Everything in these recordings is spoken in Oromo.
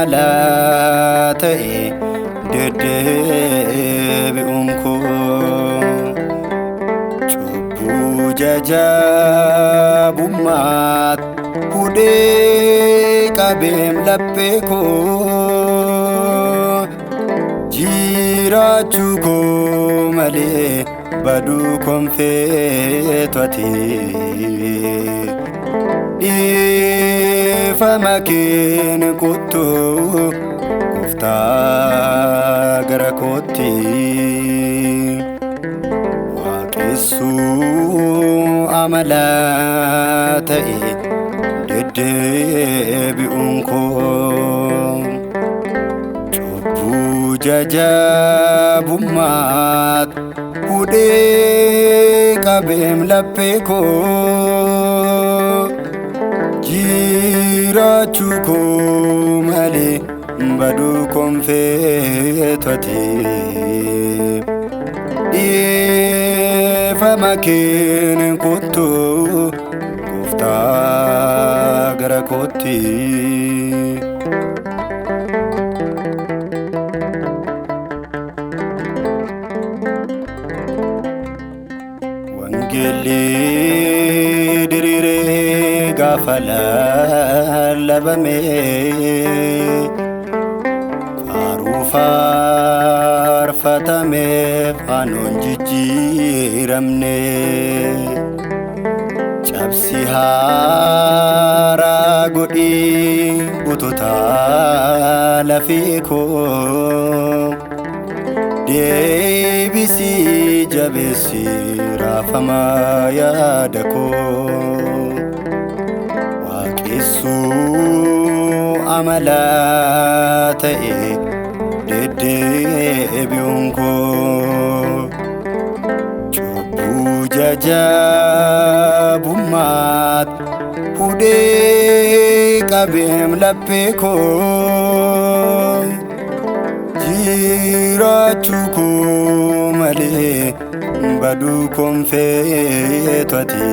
amala ta'e deddeebi'uun koo cubbuu jajabummaat hudhee qabeem laphee koo jiraachuu koo malee baduu konfeetu ati dhiifama keen kottu gooftaa gara kootti waaqessuu amala ta'e deddeebi'uun koo cubbuu jajabummaat hudhee qabeem laphee koo jiraachuu koo malee baduu konfeetu ati dhiifama keen kottu gooftaa gara kootti. Wangeelli diriiree gaafa lallabame faaruu faarfatame faanoon jijjiiramne cabsi haaraa godhii bututaa lafee koo deebisii jabeessi raafamaa yaada koo waaqessuu amala ta'e deddeebi'uun koo cubbuu jajabummaat hudhee qabeem laphee koo jiraachuu koo malee baduu konfeetu ati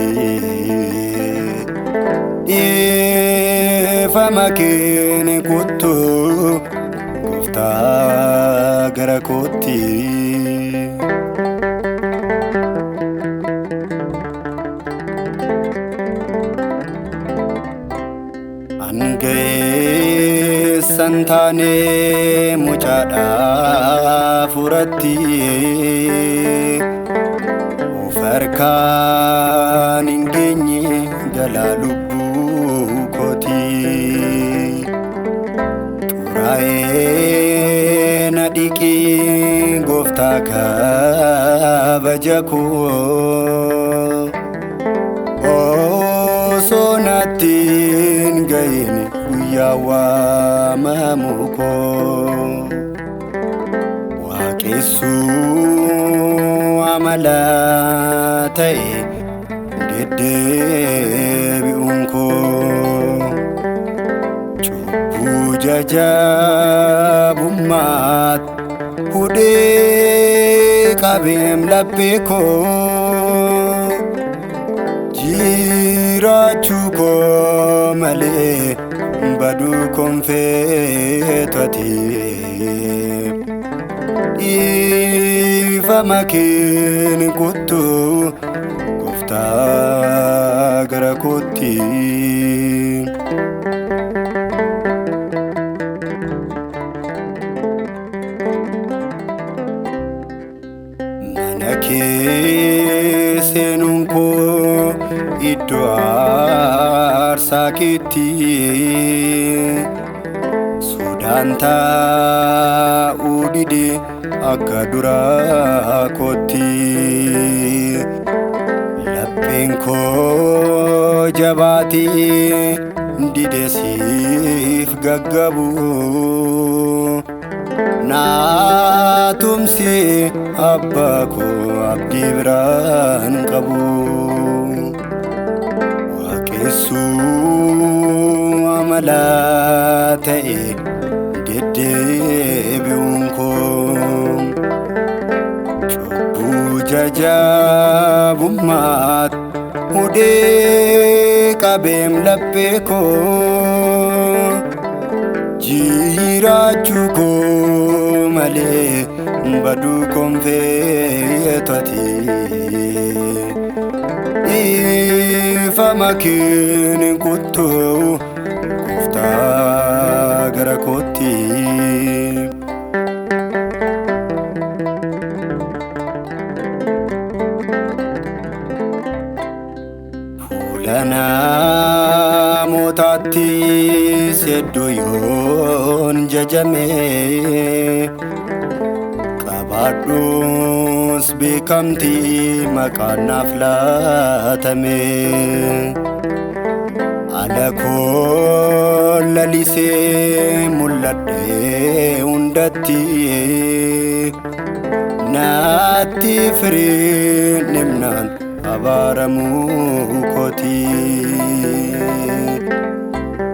dhiifama keen kottu gooftaa gara kootti. Angeessan taane mucaadhaa furatti of harkaan hin geenye galaa lubbuu kooti xuraa'ee na dhiqii gooftaa kabaja koo osoo natti hin gahin guyyaa waamamu koo waaqessuu amala ta'e deddeebi'uun koo cubbuu jajabummaat hudhee qabeem laphee koo jiraachuu koo malee baduu konfeetu ati dhiifama keen kottu gooftaa gara kootti. Mana kee seenuun koo iddoo aarsaa keetti sodaan taa'uu dide akka duraa kootti lapheen koo jabaatee dide siif gaggabu naa tumsi abbaa koo abdii biraan qabu waaqessuu amala ta'e deddeebi'uun koo cubbuu jajabummaat hudhee qabeem laphee koo. Jiraachuu koo malee baduu koon feetu ati. Dhiifama keen kottuu gooftaa gara kootti. Fuula namootaatti hedduu yoon jajame, qabaadhus beekamtii maqaan naaf laatame. Ala koo lalisee mul'adhee hundatti, naatti firiin dhimnaan abaaramuu kooti.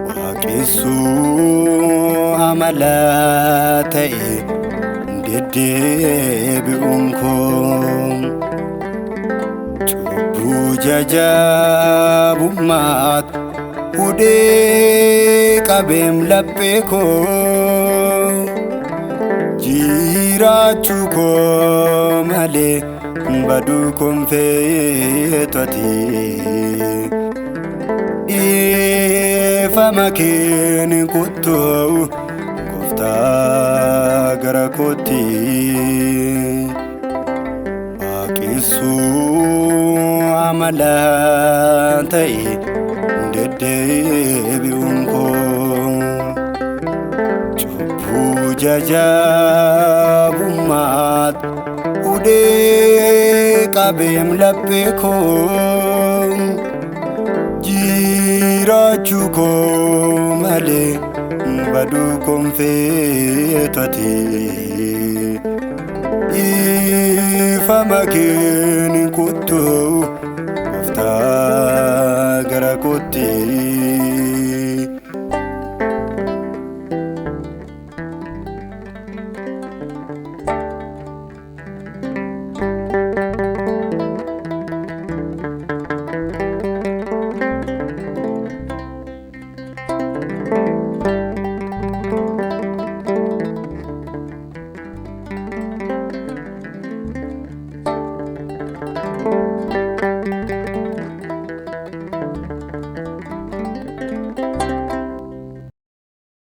Waaqessuu amala ta'e deddeebi'uun koo, cubbuu jajabummaat hudhee qabeem laphee koo. Jiraachuu koo malee baduu koon feetu ati. Dhiifama keen kottuu gooftaa gara kootti. Waaqessuu amala ta'e deddeebi'uun koo, cubbuu jajabummaat hudhee qabeem laphee koo. Jiraachuu koo malee baduu koon feetu ati. Dhiifama keen kottuu gooftaa gara kootti.